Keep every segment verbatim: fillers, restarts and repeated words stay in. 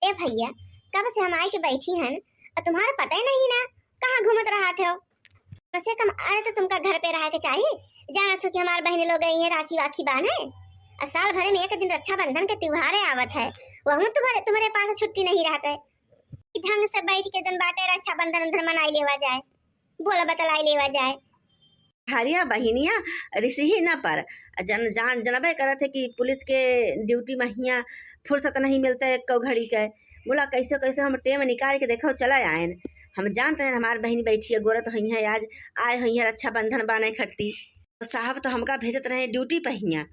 ए भइया, कब से हम आइके बैठी हन अउ तुम्हारा पता ही नहीं ना, कहाँ घूमत रहत हो? कम से कम आए तो तुमका घर पे रहे के चाही। जानत हो कि हमार बहिनी लोग गई हैं राखी वाखी बांधे, अउ साल भरे में एक दिन रक्षाबंधन के त्योहार आवत है, वहू तुम्हारे, तुम्हारे पास छुट्टी नहीं रहत है। ढंग से बैठ के जौन बाटे रक्षाबंधन उंधन मनाई लेवा जाए, बोला बतलाई लेवा जाए। हरिया बहिनिया, रिसही न पर। जन, जान, जनबे करत है कि पुलिस के ड्यूटी में हियाँ फुर्सत नहीं मिलता है एको घड़ी के। मुला कैसे कैसे हम टेम निकाल के देखो चला आयन। हम जानत रहन हमार बहिनी बैठी है, गोरत होइहैं, आज आए होइहैं रक्षाबंधन बान्हे खट्टी। तो साहब तो हमका भेजत रहे ड्यूटी पे हियाँ।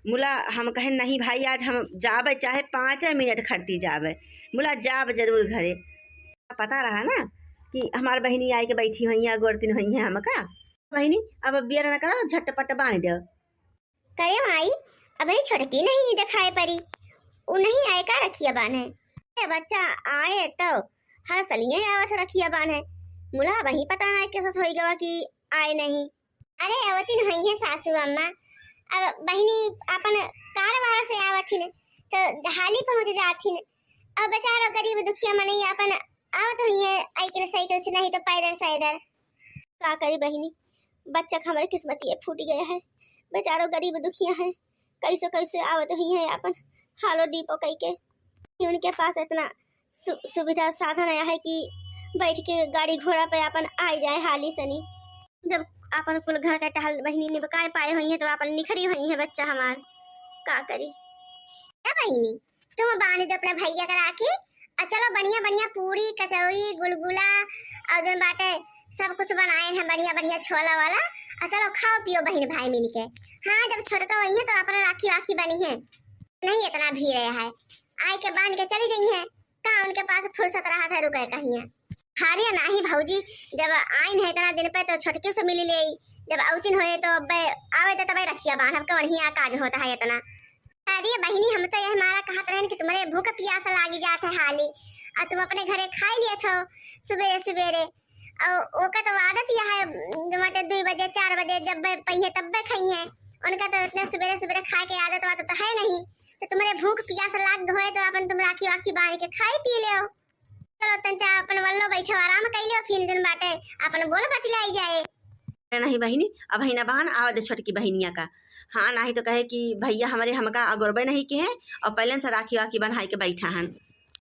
मुला हम कहे, "नहीं भाई, आज हम जाबे चाहे पाँचे मिनट खट्टी जाबे।" मुला जाब जरूर घरे। पता रहा ना कि हमार बहिनी आइके बैठी होइहैं, गोरतिन होइहैं हमका। बहिनी, अब बियर न करो, झटपट बांध दो। करे माई, अबही छोटकी नहीं देखाए परी, उ नहीं आए का रखिया बान्हे? ए बच्चा, आए तो हर सलिए आवत रखिया बान्हे। मुला अबही पता नहीं कैसे होई गवा कि आए नहीं। अरे अवतिन होइहैं सासू अम्मा, अब बहिनी अपन कार वाला से आवत हिन तो हाली पहुँच जात हिन। अब बेचारो गरीब दुखिया मनई अपन आवत होइहैं साइकिल साइकिल से, नहीं तो पैदल सैदल। का करी बहिनी, बच्चा के हमरे किस्मतिये फूट गया है, बेचारो गरीब दुखिया है, कैसे कैसे आवत होइहैं अपन हालो डीपो कइके। उनके पास इतना सु-, सुविधा साधन है कि बैठ के गाड़ी घोड़ा पे अपन आ जाए हाली सनी। जब अपन कुल घर का टहल बहिनी निपकाए पाए होइहैं तो अपन निखरी होइहैं बच्चा हमार, का करी। ए बहिनी, तुम बांध दो अपने भैया का राखी, और चलो बढ़िया बढ़िया पूरी, कचौरी, गुलगुला और जौन बाटे सब कुछ बनाए हैं बढ़िया बढ़िया छोला वाला, और चलो खाओ पियो बहिन भाई मिल के। हाँ, जब छोटका होइहैं तो अपना राखी वाखी बनिहैं, नहीं इतना भीड़ है, आइके बांध के चली गई हैं। का उनके पास फुर्सत रहत है रुके कहिया? अरे नाही भौजी, जब आइन है इतना दिन पे तो छोटकी से मिली ले, जब अवतिन होए तो अब आवे तो तबे रखिया बांधब, कौन हिया काज होता है इतना। अरे बहिनी, हम तो यह मारा कहत रहन कि तुम्हारे भूख पियास लागी जात है हाली, और तुम अपने घरे खाई लिए थो सुबेरे सुबेरे, और ओका तो आदत यह है, जो बाटे दुई बजे चार बजे जब पहिए तब्बे खाइए, उनका तो इतने सुबेरे सुबेरे खाए के आदत वादत तो है नहीं, तो तुम्हारे भूख पियास लाग होए तो अपन तुम राखी वाखी बांध के खाई पी लेओ। चलो तंचा अपन वल्लो बैठो, आराम कई लेओ, फिर जन बाटे अपन बोल बतिलाई जाए। अरे नहीं बहिनी, अबहिन बान आवे दे छोटकी बहिनिया का। हाँ, नाही तो कहे कि भैया हमरे हमका अगोरबे नहीं किहे और पहले से राखी वाखी बन्हाई के बैठा हन।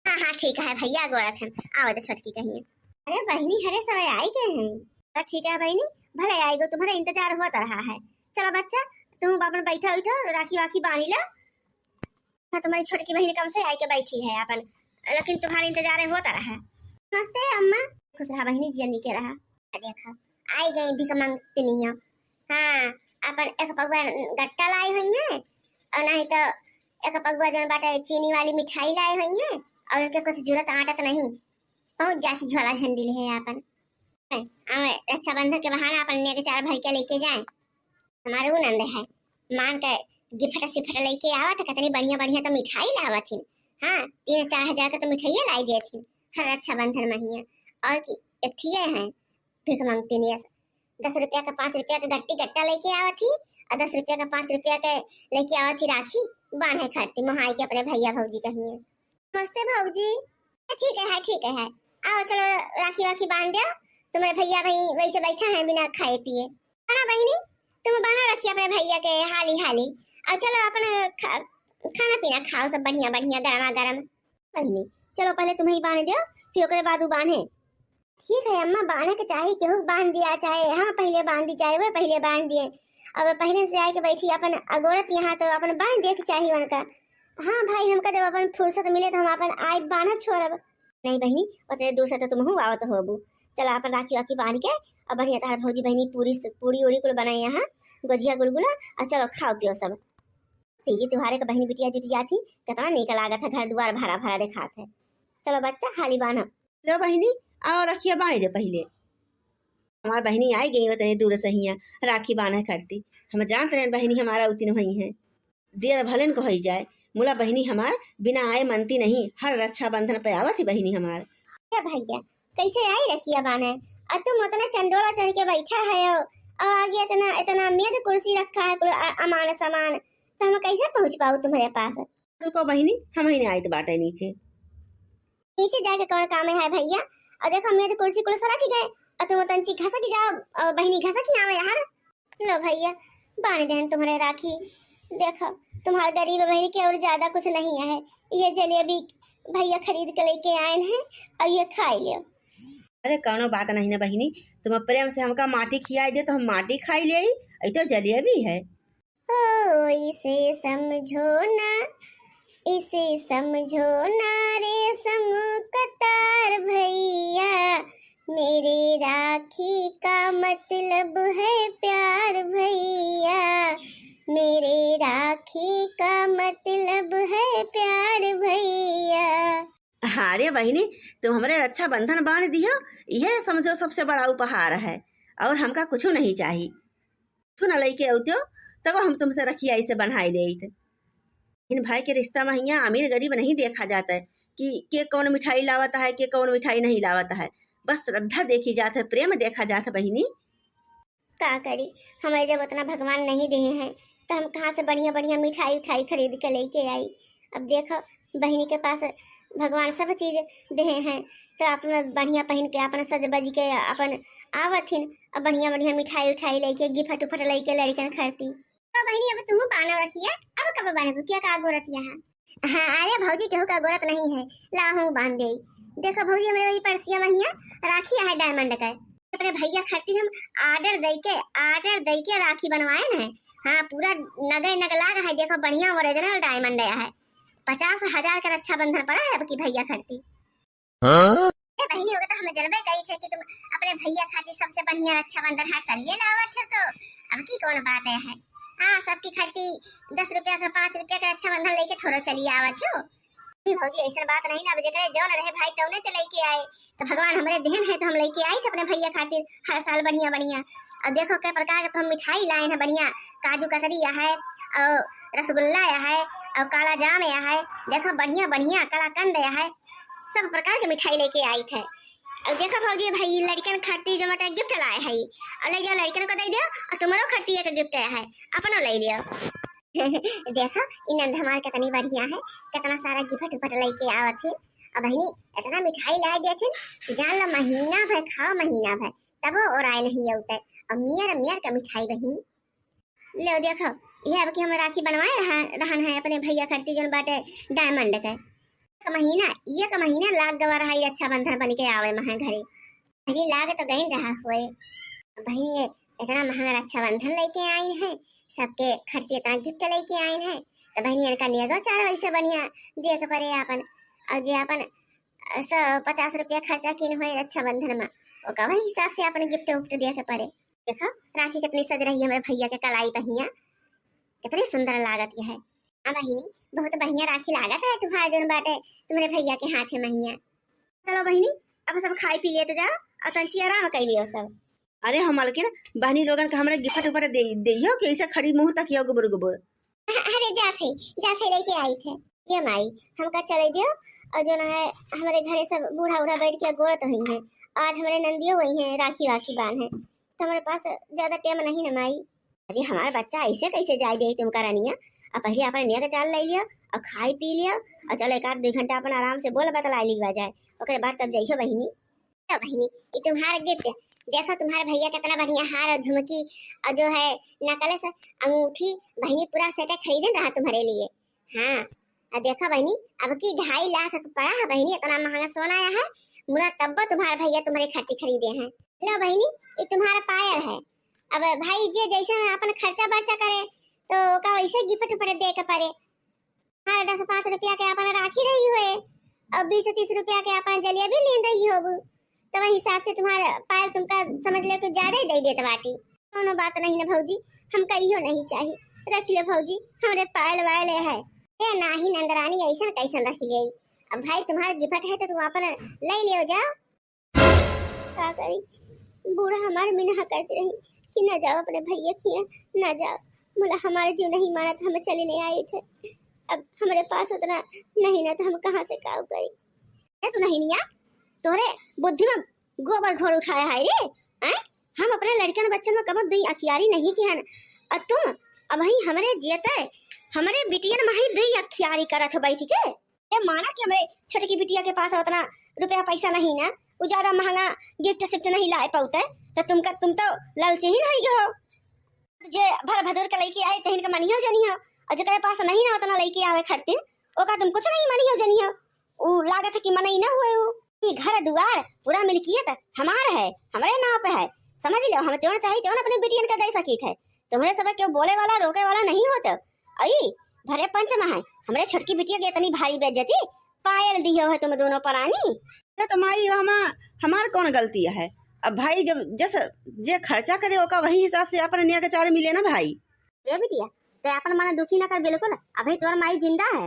हाँ, हाँ, ठीक है भैया, अगोरत हन, आवे दे छोटकी कहिए। अरे बहिनी, हरे सवे आई गए हैं। तो ठीक है बहिनी, भले आई गो, तुम्हारा इंतजार होत रहा है। चलो बच्चा, तुम अपन बैठो उठो, राखी वाखी बांध लो। हाँ, तुम्हारी छोटकी बहिन कब से आइके बैठी है अपन, लेकिन तुम्हारा इंतजार होता रहा। नमस्ते अम्मा। खुश रहा बहिनी, जिया निके रहा। देखा, आई गई भिख मंगतिनिया। हाँ, अपन एक पगुआ गट्टा लाई होइहैं, और नहीं तो एक पगुआ जौन बाटे चीनी वाली मिठाई लाई होइहैं, और उनके कुछ जरूरत आटत नहीं, पहुँच जाती झोला झंडी ले है अपन। आवे रक्षाबंधन के बहाना अपन नेग चार भर के लेके जाए। हमारे उ नंद है, मान के गिफ्ट सिफ्ट लेके आवत है, कितनी बढ़िया बढ़िया तो मिठाई लावत हिन। हाँ, तीन चार हजार के तो मिठाइया लाई देत हिन हर रक्षाबंधन में हिया। और कि एक ठिए है भिख मंगतिनिया, दस रुपया का पाँच रुपया का गट्टी गट्टा लेके आवत ही, और दस रुपया का पाँच रुपया के लेके आवत ही राखी बांधे खट्टी मोहाई के अपने भैया भौजी कहिए। नमस्ते भौजी। ठीक है, ठीक है, आओ चलो राखी वाखी बांध दो, तुम्हारे भैया भाई वैसे बैठा है बिना खाए पिए। बाना बहिनी, तुम बाना रखिया अपने भैया के हाली हाली, और चलो अपन खा, खाना पीना खाओ सब बढ़िया बढ़िया गरमा गरम। बहिनी, चलो पहले तुम्हें ही बांध दो, फिर ओकरे बाद उ बांधे। ठीक है अम्मा, बांधे के चाही, केहू के बांध दिया, चाहे हम पहले बांध दी, चाहे वह पहले बांध दिए। अब पहले से आइके बैठी अपन अगोरत यहाँ, तो अपन बांध दे के चाही उनका। हाँ भाई, हमका जब अपन फुर्सत मिले तो हम अपन आइब बांधब छोड़ब। नहीं बहिनी, उतने दूर से तो तुमहू आवत होबू। चला अपन राखी वाखी बांध के, और बढ़िया तहार भौजी बहिनी पूरी, पूरी उड़ी कुल बनाए यहाँ, गोजिया गुलगुला, और चलो खाओ पियो सब। तीज त्योहारे के बहिनी बिटिया जुट जाती, कितना नीक लागत है, घर दुआर भरा भरा देखात है। चलो बच्चा, हाली बांधो। लो बहिनी, आओ रखिया बांध दे पहले। हमार बहिनी आई गई उतने दूर से हियाँ राखी बांधे करती। हम जानत रहन बहिनी हमारा उतिन होइहैं। देर भले न होई जाए, मुला बहिनी हमार बिना आए मनती नहीं, हर रक्षाबंधन पे आवत ही बहिनी हमार। ए भैया, कैसे आई रखिया बांधे? और तुम उतना चंडोला चढ़ के बैठा है और, और आगे इतना, इतना मेज कुर्सी रखा है, कुल अ-, अमान सामान, तो हम कैसे पहुँच पाओ तुम्हारे पास? रुको बहिनी, हम ही नहीं आइत बाटे नीचे। नीचे जाके कौन काम है भैया? और देखो, मेज कुर्सी कुल सरक गए, और तुम तंची घसक जाओ, और बहिनी घसक ही आवे यार। लो भैया, बांध देन तुम्हरे राखी। देखो, तुम्हार गरीब बहिन के और ज्यादा कुछ नहीं है, ये जलेबी भैया खरीद के लेके आए हैं, और ये खाई लियो। अरे कौनो बात नहीं ना बहिनी, तुम प्रेम से हमका माटी खियाई दे तो हम माटी खाई ले, ई तो जलेबी है। ओ इसे समझो ना, इसे समझो ना रेशम कतार भैया, मेरे राखी का मतलब है प्यार भैया, मेरे राखी का मतलब है प्यार भैया। हाँ रे बहिनी, तुम हमरे रक्षाबंधन बांध दियो, यह समझो सबसे बड़ा उपहार है, और हमका कुछ नहीं चाहिए। कुछ न लइके अउत्यो, तब हम तुमसे रखिया इसे बन्हाई लेइत। इन भाई के रिश्ता में हियाँ अमीर गरीब नहीं देखा जाता है कि के कौन मिठाई लावत है, के कौन मिठाई नहीं लावत है। बस श्रद्धा देखी जात है, प्रेम देखा जात है बहिनी। का करी, हमरे जब उतना भगवान नहीं दिए हैं, तो हम कहाँ से बढ़िया बढ़िया मिठाई उठाई खरीद के लेके आई? अब देखो, बहिनी के पास भगवान सब चीज देहे हैं, तो अपन बढ़िया पहिन के, अपन सज बज के, अपन आवत हिन, अब बढ़िया बढ़िया मिठाई उठाई लेके, गिफट उफट लेके लड़कन खरती। तो बहिनी, अब तुहू बान्हो रखिया, अब कब बान्हबू, के का गोरत यहाँ? हाँ, अरे भौजी, केहू का गोरत नहीं है, ला हूँ बांध दे। देखो भौजी, हमरे वही परसिया महिया राखी है डायमंड का, अपने भैया खातिर हम ऑर्डर दे के, ऑर्डर दे के राखी बनवाए न है। हाँ, पूरा नगे नग लाग है, देखो बढ़िया ओरिजिनल डायमंड आया है। पचास हजार का रक्षाबंधन पड़ा है अब की भैया खातिर। हाँ? ए बहिनी, ओके तो हम जनबे करी थे कि तुम अपने भैया खातिर सबसे बढ़िया रक्षाबंधन हर साल ये लावत हो, तो अब की कौन बात है? हाँ, सबकी खातिर दस रुपया का, पाँच रुपया का रक्षाबंधन लेके थोड़ा चली आवत हो। नहीं भौजी, ऐसन बात नहीं ना, अब जेकरे जौन रहे भाई तौने ते लेके आए, तो भगवान हमरे देहन है तो हम लेके आई थे अपने भैया खातिर हर साल बढ़िया बढ़िया। और देखो कै प्रकार के तो हम मिठाई लाए हैं बढ़िया, काजू कतरी है और रसगुल्ला है और काला जाम है, देखो बढ़िया बढ़िया कलाकंद है, सब प्रकार के मिठाई लेके आई थे। और देखो भौजी, भाई लड़कन खातिर जो मटे गिफ्ट लाए है, और ले जाओ लड़कन को दे दियो, और तुम्हारो खातिर एक गिफ्ट है, अपनो ले लियो। देखो, ई नंद हमार कितनी बढ़िया है, कितना सारा गिफ्ट उफट लेके आवत है। अब बहिनी, इतना मिठाई लाई देत है कि जान लो महीना भर खाओ, महीना भर, तबो ओराए नहीं अउते। अब मियर मियर का मिठाई बहिनी। ले देखो, ये अब की हम राखी बनवाए रहा, रहन है अपने भैया खातिर जौन बाटे डायमंड के। एक महीना, एक महीना लाग गवा रहा, ई रक्षाबंधन बन के आवे महा घरे। अरे लाग तो गइन रहा होए। बहिनी, ये इतना महंगा रक्षाबंधन लेके आइन है, सबके खरती इतना गिफ्ट लेके आइन है, तो बहिनी इनका नेगो चार वैसे बढ़िया दिए के परे आपन। और जे आपन सौ पचास रुपया खर्चा किन होए रक्षाबंधन में, ओका वही हिसाब से आपन गिफ्ट उफ्ट दिए के परे। देखो राखी कितनी सज रही है हमरे भैया के कलाई पहिया, कितनी सुंदर लागत है। हाँ बहिनी, बहुत बढ़िया राखी लागत है तुम्हारे जौन बाटे तुम्हारे भैया के हाथे महिया। चलो बहिनी, अब सब खाई पी लेते जाओ और तंची आराम कर लियो सब। अरे हम मलकिन, बहनी लोगन के हमरे गिफ्ट उफ्ट दे, देइहो कि ऐसे खड़ी मुंह तकियो गुबुर गुबुर। अरे जात है, जात है लेके आई थे। ये माई, हमका चले दियो और जौन है हमरे घरे सब बूढ़ा उढ़ा बैठ के गोरत हुई हैं। आज हमरे नंदियो वही हैं, राखी वाखी बांध है, तो हमरे पास ज्यादा टाइम नहीं ना माई। अरे हमार बच्चा ऐसे कैसे जाए दे तुमका रनिया? अब पहले अपने नेग चाल ले लियो और खाई पी लियो और चलो एक आध दो घंटा अपन आराम से बोल बतला ली जाए, ओकरे बाद तब जइहो बहिनी। तो बहिनी, ये तुम्हारा गिफ्ट, देखो तुम्हारे भैया कितना बढ़िया हार और झुमकी और जो है नेकलेस, अंगूठी, बहिनी पूरा सेट खरीदन रहा तुम्हारे लिए। हाँ, और देखो बहिनी, अब की ढाई लाख का पड़ा है बहिनी, इतना महंगा सोना आया है, मुना तब्बो तुम्हारे भैया तुम्हारे खातिर खरीदे हैं। लो बहिनी, ये तुम्हारा पायल है। अब भाई जे जैसे अपन खर्चा बर्चा करे तो ओका वैसे गिफ्ट उफ्ट दे के परे। हमारे दस पाँच रुपया के अपन राखी रही हुए और बीस तीस रुपया के अपन जलेबी लीन रही होबू, तो वही हिसाब से तुम्हारा पायल तुमका समझ ले कुछ ज्यादा ही दे देत बाटी। कोनो बात नहीं ना भौजी, हमका इहो नहीं चाही, रख ले भौजी, हमरे पायल वायल है। ए नाही नंदरानी, ऐसन कैसन रख ले? अब भाई तुम्हारा गिफ्ट है तो तुम अपन ले लियो जाओ। का करी, बूढ़ा हमार मिनहा करती रही कि ना जाओ अपने भैया खिया, ना जाओ। बोला हमारे जीव नहीं मानत, हम चले नहीं आए थे। अब हमारे पास उतना नहीं ना, तो हम कहाँ से काव करी? ए तू नहीं निया, तोरे बुद्धि में गोबर घोर उठाया है रे, हैं? हम अपने लड़कन बच्चन में कबो दुई अखियारी नहीं किहन, और तुम अब ही हमरे जियते, हमरे बिटियन में ही दुई अखियारी करत हो बैठ के। ए माना कि हमरे छोटकी बिटिया के पास उतना रुपया पैसा नहीं ना, उ ज्यादा महंगा गिफ्ट सिफ्ट नहीं लाए पाउते, तो तुमका, तुम तो लालची ही नहीं हो। जे भर भदोर के लइके आए, तहिन के मनियो जनियो, और जेकरे पास नहीं ना उतना लइके आवे खरतीन, ओका तुम कुछ नहीं मनियो जनियो। उ लागत है कि मनई न हुए उ। ई घर दुआर पूरा मिल्कियत हमार है, हमरे नाव पे है। समझ लो, हम जौन चाही तौन अपने बिटियन के दे सकीत है। तुम्हरे सब केहू बोले वाला, रोके वाला नहीं होत। अई भरे पंच में है, हमरे छोटकी बिटिया के इतनी भारी बेइज्जती पायल दियो है तुम दोनों परानी। अरे तो माई, हमा-, हमार कौन गलती है? अब भाई जब जस जे खर्चा करे ओका वही हिसाब से अपन न्याय के चार मिले ना भाई। रे बिटिया, ते अपन मन दुखी न कर बिल्कुल, अभी तोर माई जिंदा है।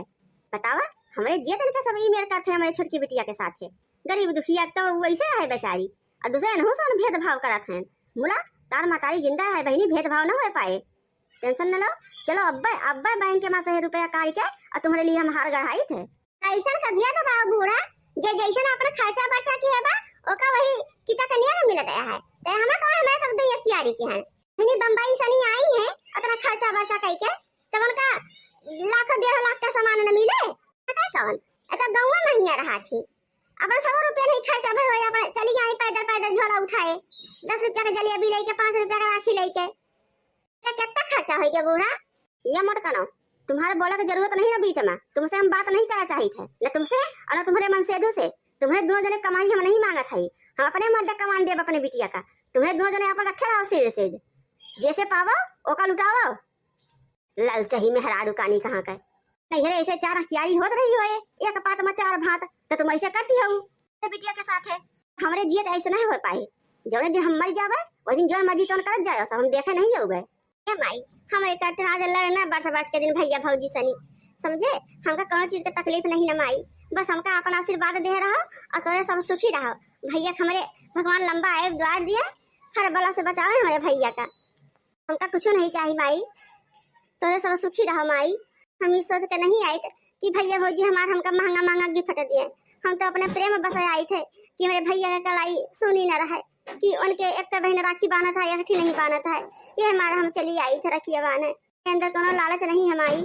बतावा, हमरे जियत इनका सब ई मेर करते हमरे छोटकी बिटिया के साथ है। गरीब दुखिया तो वैसे है बेचारी, और दूसरे इनहू से भेदभाव करत हैं। मुला, तार मतारी जिंदा है बहिनी, भेदभाव न हो पाए। टेंशन न लो, चलो अब्बे, अब्बे बैंक के माँ से रुपया काढ़ के और तुम्हारे लिए हम हार गढ़ाई थे। ऐसन कभिया तो बा बूढ़ा, जे जैसन अपन खर्चा बर्चा किहे बा, ओका वही किता कनिया में मिलत है। ते हमें कौन, हमारे सब दुई अखियारी के हैं। इन्हीं बम्बई सनी आई है, उतना खर्चा बर्चा कई के, तब उनका लाख डेढ़ लाख का सामान न मिले। पता है कौन? ऐसा गौवा महिया रहा थी, अपन सौ रुपया नहीं खर्चा भर होया, अपन चली आई पैदल पैदल झोला उठाए, दस रुपया का जलेबी लेके, पाँच रुपया का राखी लेके। का कितना खर्चा हो गया बूढ़ा? ये मोटकनो, तुम्हारे बोले की जरूरत नहीं ना बीच में, तुमसे हम बात नहीं करा चाहित है, न तुमसे और न तुम्हारे मनसेधु से। तुम्हारे दोनों जने कमाई हम नहीं मांगत है, हम अपने मर्द कमान देब अपने बिटिया का। तुम्हारे दोनों जने अपन रखे रहो सिर सिर, जैसे पावो ओका लुटावो। ललचही मेहरारू कानी कहाँ का। नैहरे ऐसे चार अखियारी होत रही होए, एक पात में चार भात, तो तुम ऐसे करती हो ते बिटिया के साथे। हमरे जियत ऐसे नहीं हो पाए, जौने दिन हम मर जावे, वही दिन जौन मर्जी तौन करत जाए, सब हम देखे नहीं होगे। ए माई, हमरे करते आज लड़ना बरस बरस के दिन भैया भौजी सनी, समझे? हमका कोनो चीज के तकलीफ नहीं ना माई, बस हमका अपन आशीर्वाद दे रहो और तोरे सब सुखी रहो। भैया के हमरे भगवान लंबा आयु द्वार दिए, हर बला से बचावे हमरे भैया का। हमका कुछो नहीं चाही माई, तोरे सब सुखी रहो माई। हम ई सोच के नहीं आइत कि भैया भौजी हमार हमका महंगा महंगा गिफ्ट दिए। हम तो अपने प्रेम बस आइत है कि मेरे भैया का कलाई सूनी न रहे, कि उनके एक तो बहन राखी बांधत है, एक ठी नहीं बांधत है, ये हमारा हम चली आइत है रखिया बांधे। के अंदर कोनो लालच नहीं है माई,